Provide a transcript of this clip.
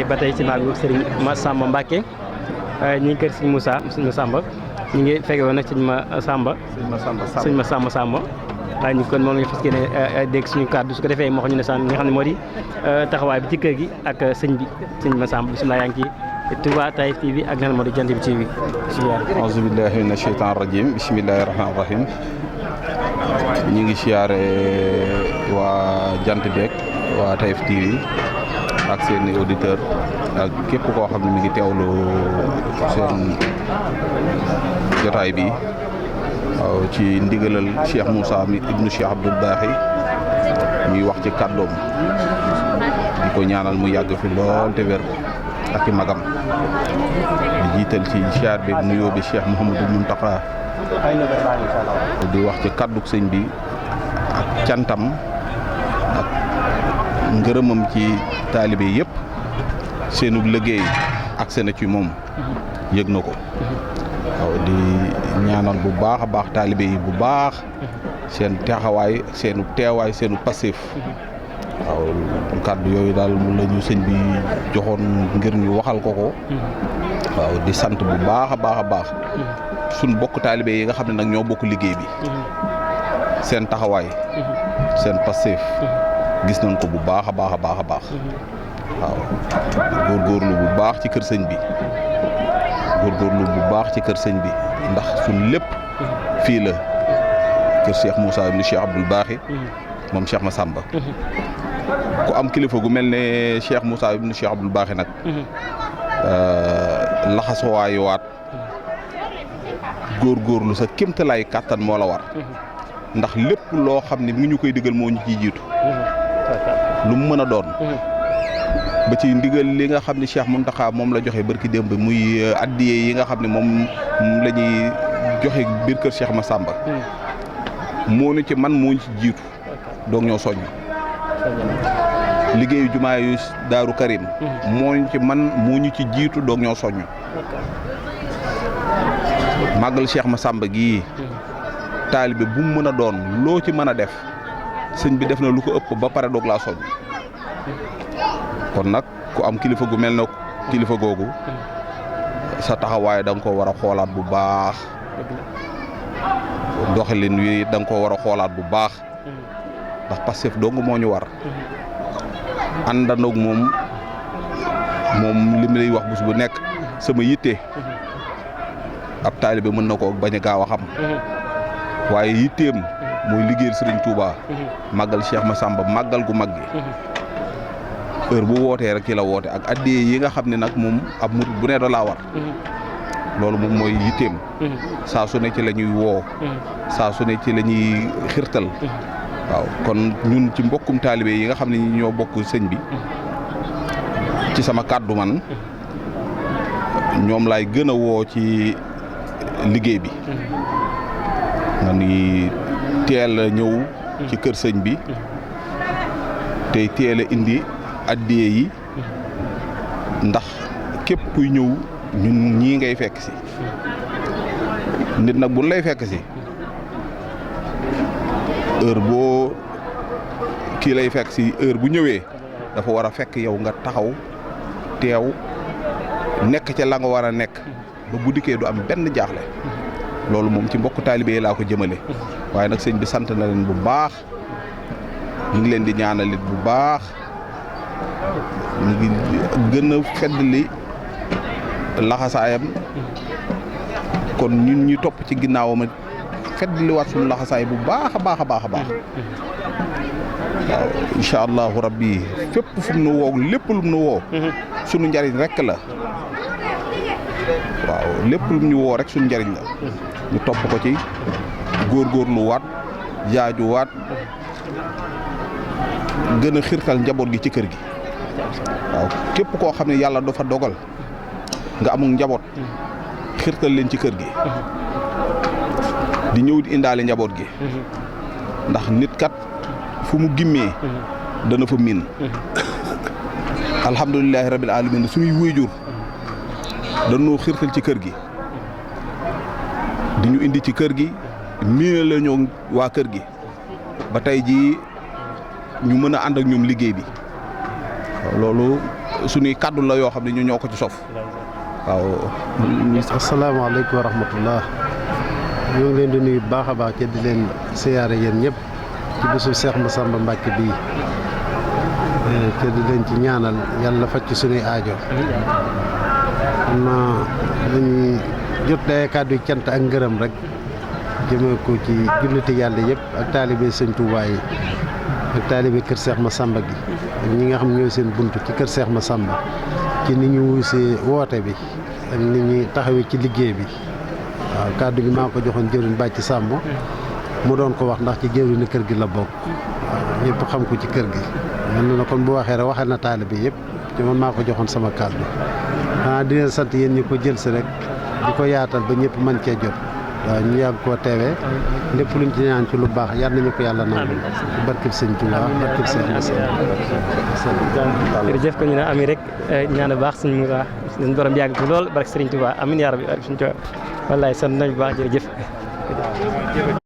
wéyee ba tey ci màggu Serigne Massamba Mbacké ñi ngi kër Serigne Moussa Serigne Massamba ñi ngi fekke woon nag Serigne Massamba Serigne Massamba Samba waaye ñu kon moom la ñu fas yéene dégg suñu kàddu su ko defee moo xam ñu ne sànq li nga xam ne moo di taxawaay bi ci kër gi ak sëñ bi Serigne Massamba bisimilah yaa ngi ci Touba Taïf TV ak nga xam ne moo di Jant bi TV bisimilah. auzu billahi mina sheytaan rajim bisimilahi rahmaani rahim ñu ngi siyaare waa Jant beeg waa Taïf TV ak seen auditeur ak képp koo xam ne mi ngi teewlu seen jotaay bi waaw ci ndigalal Cheikh Moussa mi ibnu Cheikh Abdoul Baaxi ñuy wax ci kàddoom di ko ñaanal mu yàgg fi lool te wér ak i magam di jiital ci siyaar bi nuyoo bi Cheikh Mouhamadou Mountakha di wax ci kàdduk sëñ bi ak cantam ak ngërëmam ci taalibe yëpp seenub liggéey ak seen ci moom yëg na ko waaw di ñaanal bu baax a baax taalibe yi bu baax seen taxawaay seenu teewaay seenu passif waaw kàddu yooyu daal mu la ñu sëñ bi joxoon ngir ñu waxal ko waaw di sant bu baax a baax a baax suñ bokk taalibe yi nga xam ne nag ñoo bokk liggéey bi seen taxawaay seen passif gis nañ ko bu baax a baax a baax a baax waaw góorgóorlu bu baax ci kër sëñ bi góorgóorlu bu baax ci kër sëñ bi ndax suñ lépp fii la kër Cheikh Moussa ibn Cheikh Abdoul Baaxi moom Cheikh Massamba ku am kilifa gu mel ne Cheikh Moussa ibn Cheikh Abdoul Baaxi nag laxasuwaayu waat góorgóorlu sa kéemtalaay kàttan moo la war ndax lépp loo xam ne mi ngi ñu koy digal moo ñu ciy jiitu lu mu mën a doon ba ci ndigal li nga xam ne Cheikh Mountakha moom la joxe barki démb muy addiye yi nga xam ne moom la ñuy joxe biir kër Cheikh Massamba moo ñu ci man moo ñu ci jiitu doog ñoo soññ liggéeyu jumaa yu Daaru Karim moo ñu ci man moo ñu ci jiitu doog ñoo soññ màggal Cheikh Massamba gii taalibe bu mu mën a doon loo ci mën a def sëñ bi def na lu ko ëpp ba pare doog laa soññ kon nag ku am kilifa gu mel na kilifa googu sa taxawaay da nga ko war a xoolaat bu baax doxalin wi da nga ko war a xoolaat bu baax ndax Pastef dong moo ñu war àndandoog moom li mu lay wax bés bu nekk sama yitte ab taalibe mën na ko bañ a gaaw a xam waaye yitteem mooy liggéeyal Serigne Touba màggal Cheikh Massamba màggal gu mag gi heure bu wootee rek ci la woote ak addiyee yi nga xam ne nag moom ab murid bu ne da laa war loolu moom mooy yitteem saa su ne ci la ñuy woo saa su ne ci la ñuy xirtal waaw kon ñun ci mbokkum taalibe yi nga xam ne ñoo bokk sëñ bi ci sama kàddu man ñoom laay gën a woo ci liggéey bi nga ni teel a ñëw ci kër sëñ bi tey teel a indi addiye yi ndax képp kuy ñëw ñun ñii ngay fekk si nit nag buñ lay fekk si heure boo kii lay fekk si heure bu ñëwee dafa war a fekk yow nga taxaw teew nekk ca la nga war a nekk ba bu dikkee du am benn jaaxle loolu moom ci mbokk taalibe yi laa ko jëmale waaye nag sëñ bi sant na leen bu baax ñu ngi leen di ñaanalit bu baax ñu ngi gën a feddali laxasaayam kon ñun ñi topp ci ginnaawam feddali waat suñu laxasaay bu baax a baax a baax a baax waaw incha allahu rabbi fépp fu mu nu woo lépp lu mu nu woo suñu njariñ rek la waaw lépp lu mu ñu woo rek suñu njariñ la ñu topp ko ci góorgóorlu waat jaaju waat gën a xirtal njaboot gi ci kër gi waaw képp koo xam ne yàlla dafa dogal nga amul njaboot xirtal leen ci kër gi di ñëw di indaale njaboot gi ndax nit kat fu mu gimmee dana fa miin alhamdulilahi rabil alamin suñuy wéyjur dañoo xirtal ci kër gi di ñu indi ci kër gi miine la ñoo waa kër gi ba tey jii ñu mën a ànd ak ñoom liggéey bi loolu suñuy kàddu la yoo xam ne ñu ñoo ko ci sof waaw. asalaamaaleykum wa rahmatullah ñoo ngi leen di nuyu bu baax a baax te di leen siyaare yéen ñëpp ci bésu Cheikh Massamba Mbacke bii te di leen ci ñaanal yàlla faj ci suñuy aajo. xam naa dañuy jot day kàddu yu cant ak ngërëm rek jëmee ko ci julliti yàlla yëpp ak taalibe Sëñ Tuubaa yi ak taalibe kër Cheikh Massamba gi ak ñi nga xam ñooy seen bunt ci kër Cheikh Massamba ci ni ñu wuysee woote bi ak ni ñuy taxawee ci liggéey bi. waaw kàddu gi maa ko joxoon jëwriñ Bàcci Sàmb mu doon ko wax ndax ci jëwriñu kër gi la bokk waaw ñëpp xam ko ci kër gi mel na kon bu waxee rek waxee na taalibe yëpp ci man maa ko joxoon sama kàddu xanaa di leen sant yéen ñi ko jël si rek di ko yaatal ba ñëpp mën cee jot waaw ñu yàgg koo teewee lépp luñ ci ñaan ci lu baax yal nañu ko yàlla nangu ci barkeb Sëñ Tuubaa barkeb Sëñ Massamba. jërëjëf ko ñu ne ami rek ñaan baax Sëñ Moussa suñu borom yàgg ko lool barke Sëriñ Tuubaa amin yaa rabbi Sëñ Tuubaa wallaay sant nañu bu baax jërëjëf